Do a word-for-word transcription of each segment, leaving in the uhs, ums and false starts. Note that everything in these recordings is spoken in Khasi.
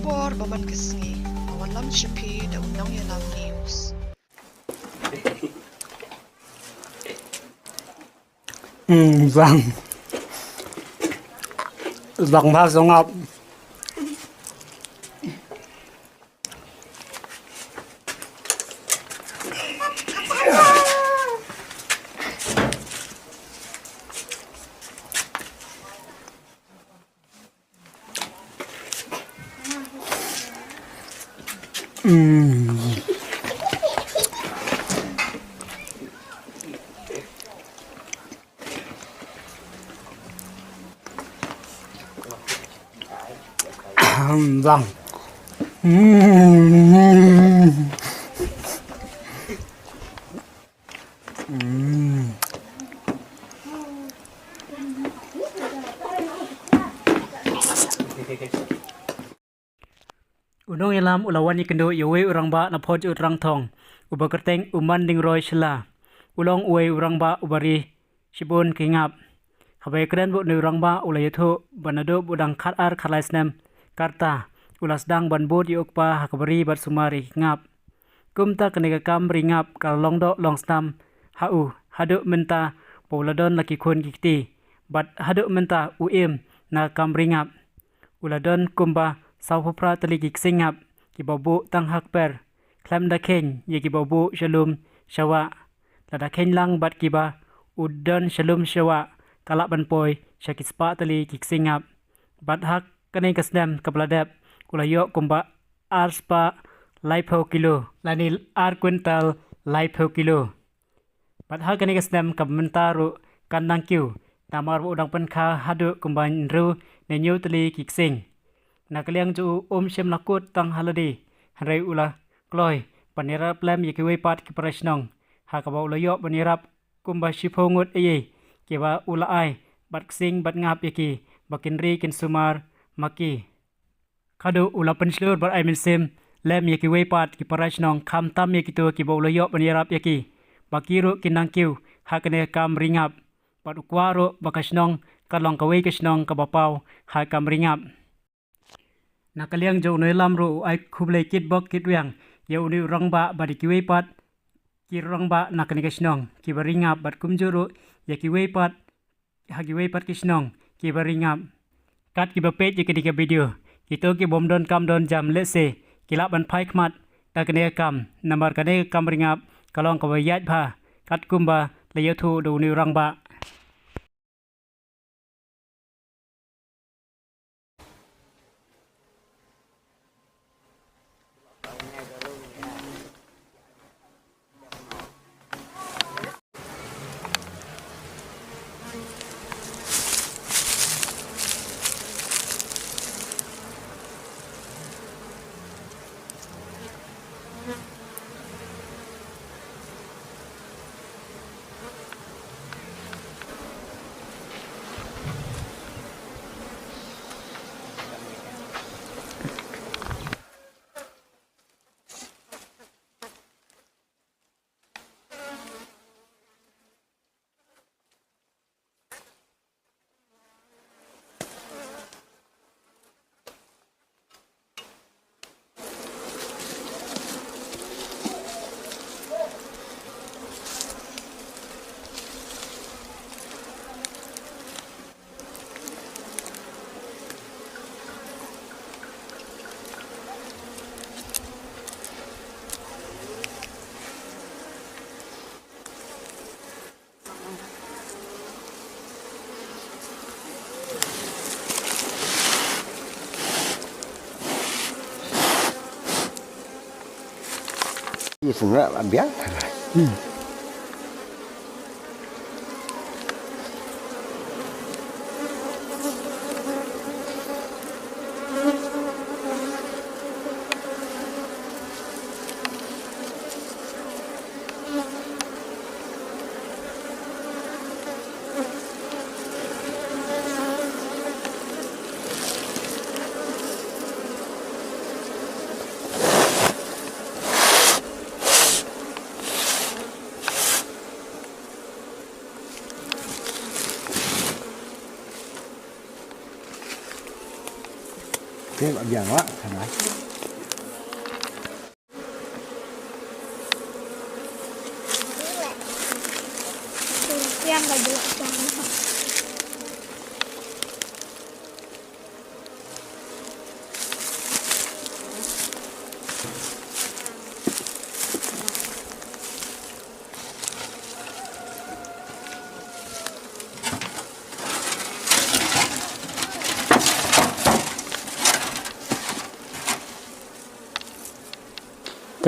Por ba man ka sngi, ka wan lam sha phi da u Nongïalam News. Hmm, bang. Bang bha sngap. Bang. U Nongïalam u la wan ïakynduh ïa uwei u rangbah na pdeng u Trangthong, uba kyrteng u Mandingroi Shylla. U long uwei u rangbah uba ri shibun ki ngap. Haba ïakren bad une u rangbah u la ïathuh ba naduh ba u dang khatar khatlai snem ka rta u la sdang ban bud ïa u kpa ha kaba ri bad sumar ïa ki ngap. Kumta kane ka kam ri ngap ka la long doh long snam ha u haduh mynta ba u la don la ki khun ki kti bad haduh mynta u im na ka kam ri ngap. U la don kumba sawphew phra tylli ki ksing ngap kiba buh tang ha kper, khlem da kheiñ ïa kiba buh sha lum sha wah. Lada kheiñ lang bad kiba u don sha lum sha wah ka lah ban poi sha ki spah tylli ki ksing ngap. Bad ha kane ka snem kaba la dep u la ïoh kumba ar spah laiphew kilo lane ar kwintal laiphew kilo. Bad ha kane ka snem kaba mynta ruh kan dang kiew namar ba u dang pynkha haduh kumba hynriew ne hynñiew tylli ki ksing. Na ka liang jong u um shym la kut tang ha lade, hynrei u la kloi ban ïarap lem ïa kiwei pat ki para shnong, ha kaba u la ïoh ban ïarap kumba shiphew ngut eiei kiba u la ai bad ksing bad ngap ïa ki ba kin ri kin sumar ma ki. Khatduh u la pynshlur bad ai mynsiem lem ïa kiwei pat ki para shnong, khamtam ïa kito kiba u la ïoh ban ïarap ïa ki ba ki ruh kin nang kiew ha kane ka kam ri ngap. Bad u kwah ruh ba ka shnong kan long kawei ka shnong kaba paw ha ka kam ri ngap. Na ka liang jong u Nongïalam ruh u ai khublei kitbok kitrwiang ïa une u rangbah bad ïa kiwei pat ki rangbah na kane ka shnong kiba ri ngap bad kumjuh ruh ïa kiwei pat ha kiwei pat ki shnong kiba ri ngap. Kat kiba peit ïa kane ka video, kito ki bym don kam don jam lehse ki lah ban phai khmat da kane ka kam, namar kane ka kam ri ngap ka long kaba ïaid bha, katkum ba la ïathuh da une u rangbah. Ïa sngap biang. Te ba biang wa kana.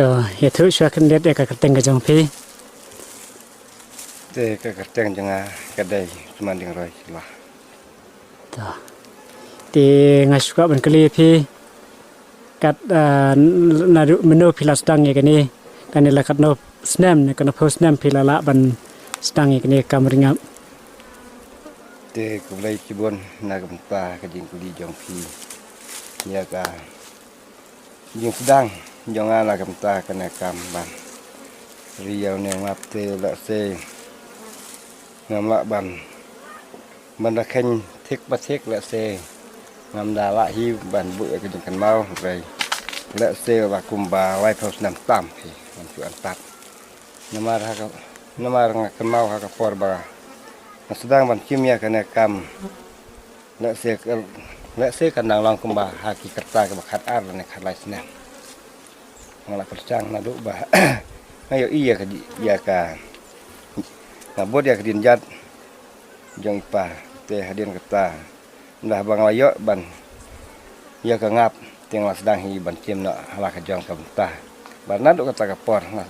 To, ïathuh shuwa khyndiat ïa ka kyrteng ka jong phi. Te ka kyrteng jong nga ka dei Sumanding Roy Shylla. To. Te nga shu kwah ban kylli ïa phi. Kat, ah, naduh mynno phi la sdang ïa kane, kane la katno snem ne katno phew snem phi la lah ban sdang ïa kane ka kam ri ngap? Te khublei shibun na ka bynta ka jingkylli jong phi. Ïa ka jingsdang jong nga na ka bynta kane ka kam ban ri ïa une u ngap te lehse ngam lah ban, ban da kheiñ thik ba thik lehse ngam da lah hi ban buh ïa ka jingkynmaw hynrei lehse la kumba laiphew snem tam hi ngam shu antat. Namar ha ka, namar nga kynmaw ha ka por ba nga sdang ban shim ïa kane ka kam. Lehse, lehse kan dang long kumba ha ki kyrta kiba khatar lane khatlai snem. Nga la pyrshang naduh ba nga ïohi ïa ka, ïa ka, nga bud ïa ka dienjat jong i pa te hadien kata. Ynda haba nga la ïoh ban ïa ka ngap te nga la sdang hi ban shim noh ha la ka jong ka bynta. Bad naduh kata ka por nga,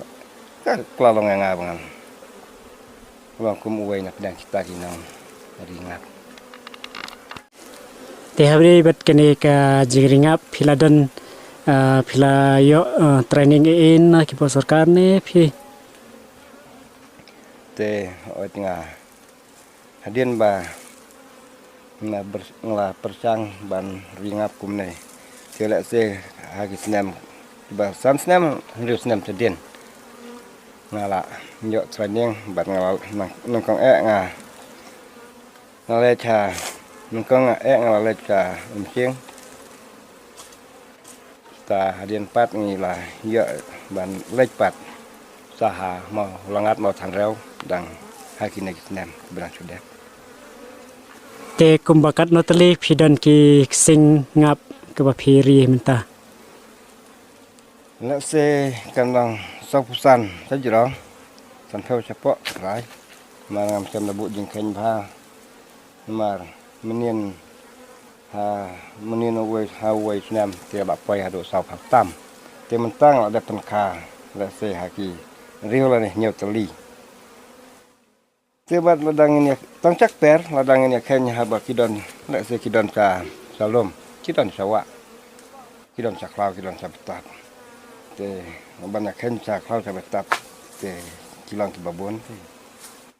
ka la long ïa nga ba ngan long kum uwei na pdeng kita ki nongri ngap. Te haba ïadei bad kane ka jingri ngap phi la don, ah, phi la ïoh, ah, training ei ei na ki bor sorkar ne phi? Te hooid nga hadien ba nga la pyrshang ban ri ngap kumne. Te lehse ha ki snem kiba san snem hynriew snem shadien nga la ïoh training bad nga la nyngkong eh nga, nga leit ha, nyngkong eh nga la leit ha Umsning. Te hadien pat ngi la ïoh ban leit pat sa ha Mawlangat Mawthanrew dang ha kine ki snem kiba dang shu dep. Te kumba katno tylli phi don ki ksing ngap kiba phi ri mynta? Lehse kan long sawphew san sha jrong, sanphew shapoh trai. Namar ngam shym da buh jingkheiñ bha. Namar mynnin ha mynnin uwei ha uwei snem te la poi haduh sawphew tam. Te mynta nga la dep tyngkha lehse ha ki hynriew lane hynñiew tylli. Te bad lada ngin ïa tang shakper, lada ngin ïa kheiñ haba ki don, lehse ki don sha, sha lum, ki don sha wah, ki don sha khlaw, ki don sha btap. Te ban ïa kheiñ sha khlaw sha btap te ki long kiba bun.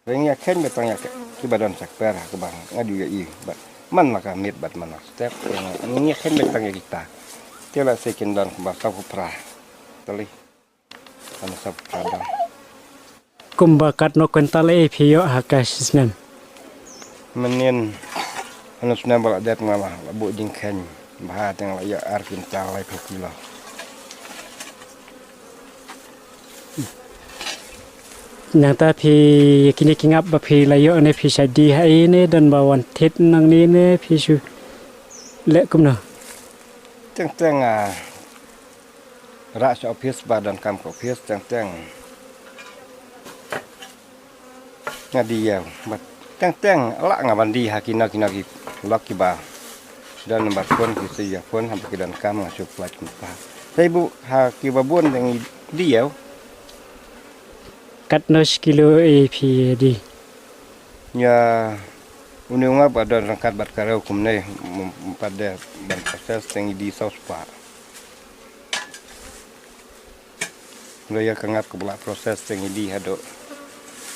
Te ngin ïa kheiñ beit tang ïa kiba don shakper ha kaba nga ju ïohi bad man la ka miet bad man la step. Te ngin ïa kheiñ beit tang ïa kita. Te lehse kin don kumba sawphew phra tylli. Kumba katno kwintal ei phi ïoh ha ka shisnem? Mynnin ha u snem ba la dep nga la buh jingkheiñ bha te nga la ïoh ar kwintal laiphew kilo. Nangta phi kine ki ngap ba phi la ïoh ne phi sa die ha ei ne don ba wan thied nangne ne phi shu leh kumno? Teng teng, ah, rah sha ophis ba donkam ka ophis teng teng. Nga die ïa u bad teng teng lah nga ban die ha kino kino ki lok kiba don number phone ki sa ïa phone haba ki donkam nga shu pynlait kumta. Te buh ha kiba bun teng die ïa u. Katno shi kilo ei phi die? Ïa une u ngap ba don ryngkat bad ka riew kumne, m-, m-, pat de ban process teng i die saw spah. Hynrei ïa ka ngap kaba la process teng i die haduh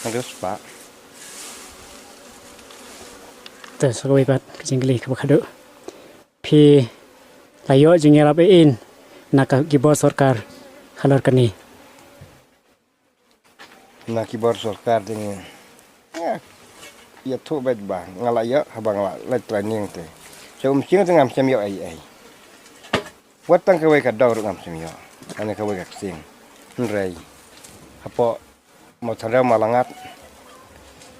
hynriew spah. Te sa kawei pat ka jingkylli kaba khadduh. Phi la ïoh jingïarap ei ei na ka ki bor sorkar halor kane? Na ki bor sorkar te ngi, eh, ïathuh beit ba nga la ïoh haba nga la leit training te. Sha Umsning te ngam shym ïoh ei ei. Wat tang kawei ka daw ruh ngam shym ïoh. Ane kawei ka ksing. Hynrei hapoh Mawthanrew Malangat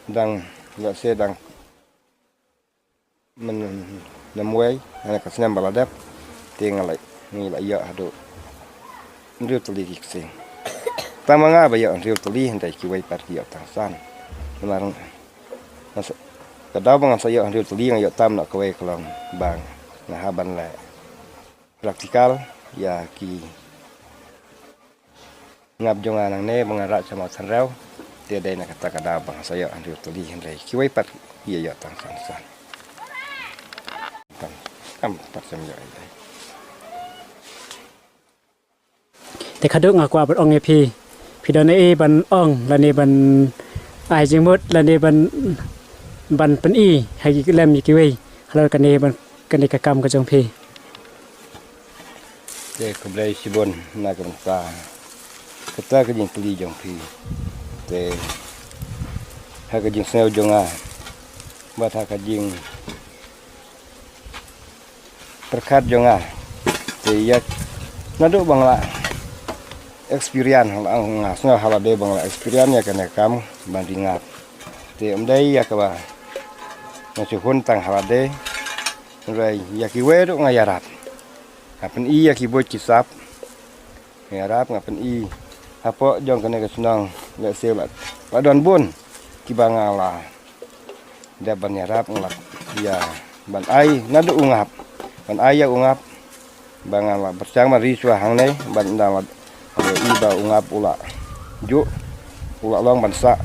dang, ïoh se dang mynwei, ane ka snem ba la dep, te nga la, ngi la ïoh haduh hynriew tylli ki ksing. Tang ma nga ba ïoh hynriew tylli, hynrei kiwei pat ki ïoh tang san. Namar nga sa, ka daw ba ngan sa ïoh hynriew tylli nga ïoh tam noh kawei ka long ba nga hap ban leh practical ïa ki ngap jong nga nangne ba ngan rah sha Mawthanrew. Te dei na kata ka daw ba ngan sa ïoh hynriew tylli, hynrei kiwei pat ki ïoh tang san san. Kam, kam pat shym ïoh ei ei. Te khadduh nga kwah ban ong ïa phi, phi don ei ban ong lane ban ai jingmut lane ban, ban pyni ha ki lem ïa kiwei halor kane ban, kane ka kam ka jong phi. Te khublei shibun na ka bynta kata ka jingkylli jong phi. Te ha ka jingsngew jong nga bad ha ka jing pyrkhat jong nga. Te ïa naduh ba nga la experience, nga sngew ha lade ba nga la experience ïa kane ka kam ban ri ngap. Te ym dei ïa kaba nga shu hun tang ha lade, hynrei ïa kiwei ruh nga ïarap. Nga pyni ïa ki buit ki sap, nga ïarap, nga pyni hapoh jong kane ka shnong, lehse la, la don bun kiba nga la dep ban ïarap, nga la ïa ban ai naduh u ngap, ban ai ïa u ngap ba nga la pyrshang ban ri shuwa hangne, ban da la i ba u ngap u la juh, u la long ban sah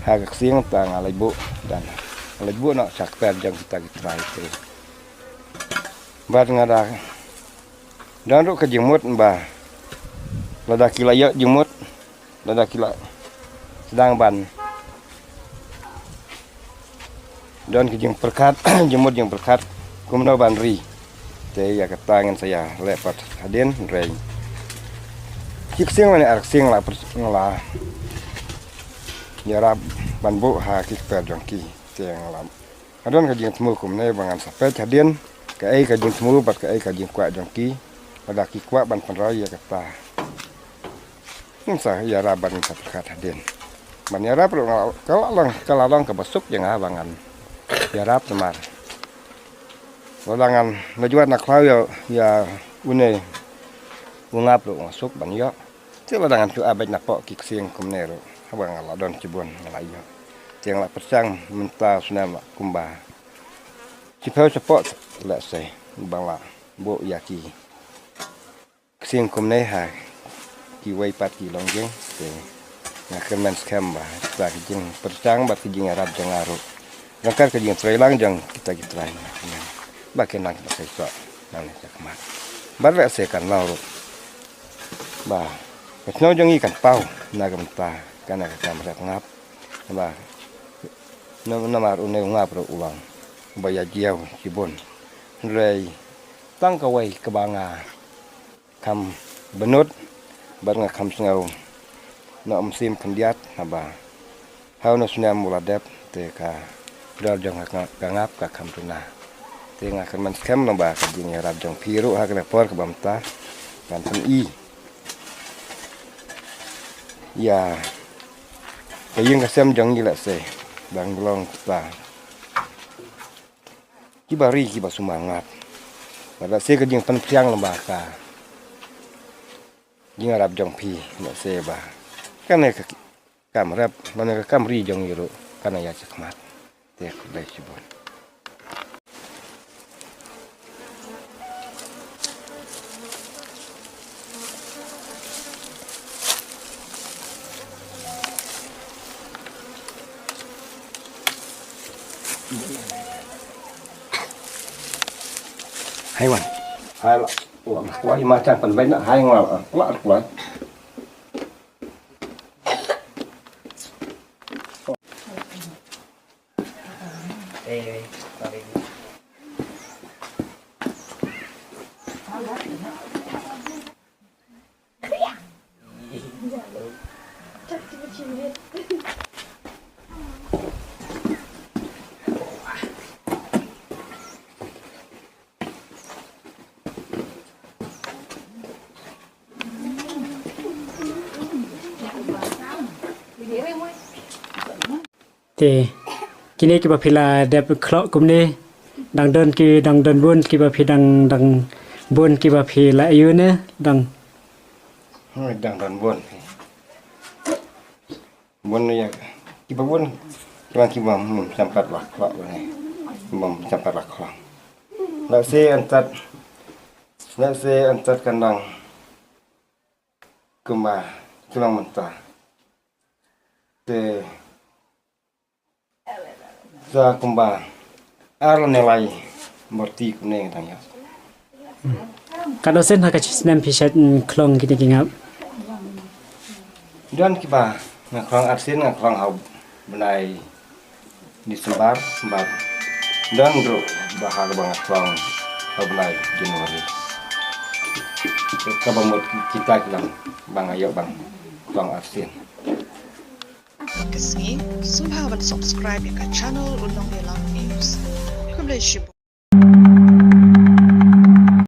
ha ka ksing, ta nga leit buh, dan nga leit buh noh sha kper jong kita ki trai te. Bad nga da don ruh ka jingmut ba lada ki la ïoh jingmut, lada ki la sdang ban don ki jingpyrkhat, jingmut jingpyrkhat kumno ban ri. Te ïa kata ngin sa ïa leh pat hadien, hynrei ki ksing lane ar ksing la pers-, nga la ïarap ban buh ha ki kper jong ki. Te nga la, nga don ka jingthmu kumne ba ngan sa peit hadien kaei ka jingthmu bad kaei ka jingkwah jong ki. Lada ki kwah ban pynroi ïa kata, ngin sa ïarap bad ngin sa pyrkhat hadien. Ban ïarap ruh nga, ka la long, ka la long kaba suk ïa nga ba ngan ïarap namar lada ngan la juat na khlaw ïa, ïa une u ngap ruh nga suk ban ïoh. Te lada ngan shu ap beit napoh ki ksing kumne ruh, haba nga la don shibun nga la ïoh. Te nga la pyrshang mynta snem la kumba shiphew shapoh, lehse ba nga la buh ïa ki ksing kumne ha kiwei pat ki longïing. Te nga kyrmen skhem ba kita ki jingpyrshang bad ki jingïarap jong nga ruh, ryngkat ka jingtrei lang jong kita ki trai, nga kyrmen ba kin nang ba sa ïoh nangne shakhmat. Bad lehse kan long ruh ba ka shnong jong ngi kan paw na ka bynta kane ka kam rep ngap. Ba nam-, namar une u ngap ruh u long ba ïa jiaw shibun. Hynrei tang kawei kaba nga kham bynnud bad nga kham sngew na u mynsiem khyndiat, haba ha une u snem u la dep te ka dor jong ka, ka ngap ka kham duna. Te nga kyrmen skhem long ba ka jingïarap jong phi ruh ha kane ka por kaba mynta kan pyni ïa ka ïing ka sem jong ngi, lehse ba ngi long kita kiba ri kiba sumar ngap. Bad lehse ka jingpynphriang long ba ka jingïarap jong phi, lehse ba kane ka kam rep, mane ka kam ri jong ngi ruh kan ïa shakhmat. Te khublei shibun. Hai wan. Hai la. Wah, wah, i ma chang pan bai na hai ngwa. Wah, wah. Te kine kiba phi la dep khlok kumne, dang don ki, dang don bun kiba phi dang, dang bun kiba phi la ïoh ne dang. Dang don bun. Bun ïa kiba bun, kiba, kiba, hmm, sampat la khlok ne. Bun sampat la khlok. Lehse antat, lehse antat kan dang kumba, kumba mynta. Te sa kumba ar ne lai, bor ti kumne dang ïa. Katno sien ha ka snem phi shait khlong kine ki ngap? Don kiba nga khlong arsien, nga khlong ha u bnai December, bad don ruh ba ha kaba nga khlong ha u bnai January. Kaba mut kita ki long ba nga ïoh ban khlong arsien. Ka sngi, sngewbha ban subscribe ïa ka channel U Nongïalam News. Khublei shibun.